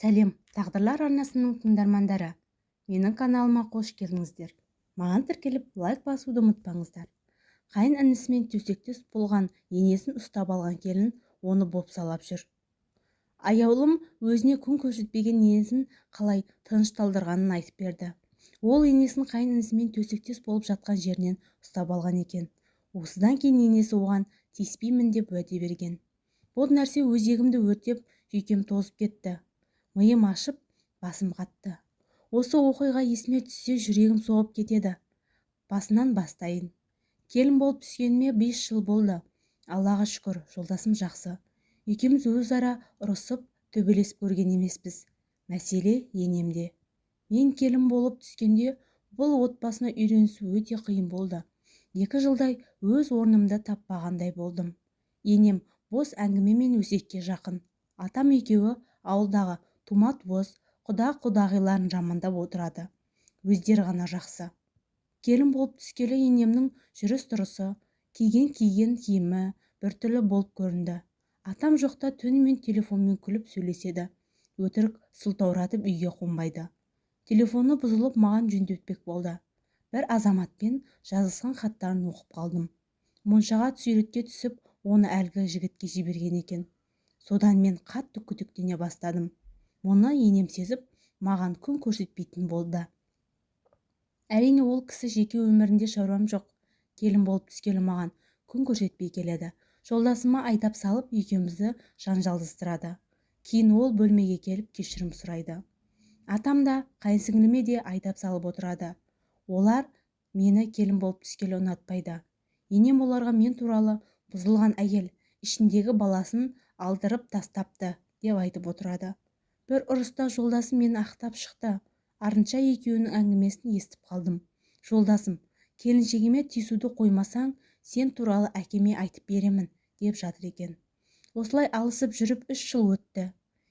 Сәлем, Тағдырлар арнасының тыңдармандары! Менің каналыма қош келдіңіздер! Маған тіркеліп, лайк басуды ұмытпаңыздар. Қайын інісімен төсектес болған енесін ұстап алған келін оны бопсалап жүр. Аяулым өзіне күн көрсетпеген енесін қалай тынышталдырғанын айтып берді. Ол енесін қайын інісімен төсектес болып жатқан жерінен ұстап алған екен. Осыдан кейін енесі оған тиіспеймін деп уәде берген. Бұл нәрсе өзегімді өртеп, жүйкем тозып кетті. Миым ашып, басым қатты. Осы оқиға есіме түссе, жүрегім соғып кетеді. Басынан бастайын. Келін болып түскеніме 5 жыл болды. Аллаға шүкір, жолдасым жақсы. Екеуміз өзара ұрысып, төбелесіп көрген емеспіз. Мәселе енемде. Мен келін болып түскенде бұл отбасына үйренісу өте қиын болды. 2 жылдай өз орнымды таппағандай болдым. Енем бос әңгіме мен өсекке жақын. Атам екеуі ауылдағы тума-туыс, құда-құдағиларын жамандап отырады. Өздері ғана жақсы. Келін болып түскелі енемнің жүріс-тұрысы, киген киімі біртүрлі болып көрінді. Атам жоқта түнімен телефонмен күліп сөйлеседі. Өтірік сылтауратып үйге қонбайды. Телефоны бұзылып, маған жөндетпек болды. Бір азаматпен жазысқан хаттарын оқып қалдым. Моншаға суретке түсіп, оны әлгі жігітке жіберген екен. Содан мен қатты күдіктене бастадым. Мұны енем сезіп, маған күн көрсетпейтін болды. Әрине, ол кісі жеке өмірінде шаруам жоқ. Келін болып түскелі маған күн көрсетпей келеді. Жолдасыма айдап салып, екеумізді жанжалдастырады. Кейін ол бөлмеге келіп кешірім сұрайды. Атам да, қайынсіңліме де айдап салып отырады. Олар мені келін болып түскелі ұнатпайды. Енем оларға мен туралы «бұзылған әйел, ішіндегі баласын алдырып тастапты» деп айтып отырады. Бір ұрыста жолдасым мені ақтап шықты. Артынша екеуінің әңгімесін естіп қалдым. Жолдасым: «Келіншегіме тиісуді қоймасаң, сен туралы әкеме айтып беремін», – деп жатыр екен. Осылай алысып жүріп 3 жыл өтті.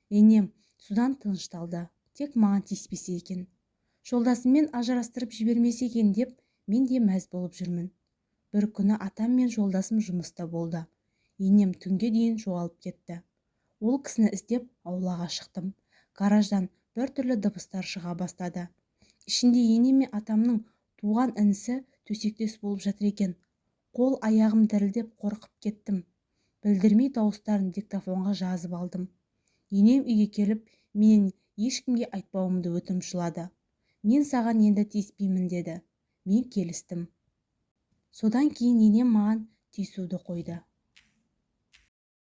Енем содан тынышталды. Тек маған тиіспесе екен, жолдасыммен ажырастырып жібермесе екен деп мен де мәз болып жүрмін. Бір күні атам мен жолдасым жұмыста болды. Енем түнге дейін жоғалып кетті. Ол кісіні іздеп аулаға шықтым. Гараждан біртүрлі дыбыстар шыға бастады. Ішінде енем мен атамның туған інісі төсектес болып жатыр екен. Қол аяғым дірілдеп, қорқып кеттім. Білдірмей дауыстарын диктофонға жазып алдым. Енем үйге келіп, менен ешкімге айтпауымды өтініп жылады. «Мен саған енді тиіспеймін», – деді. Мен келістім. Содан кейін енем маған тиісуді қойды.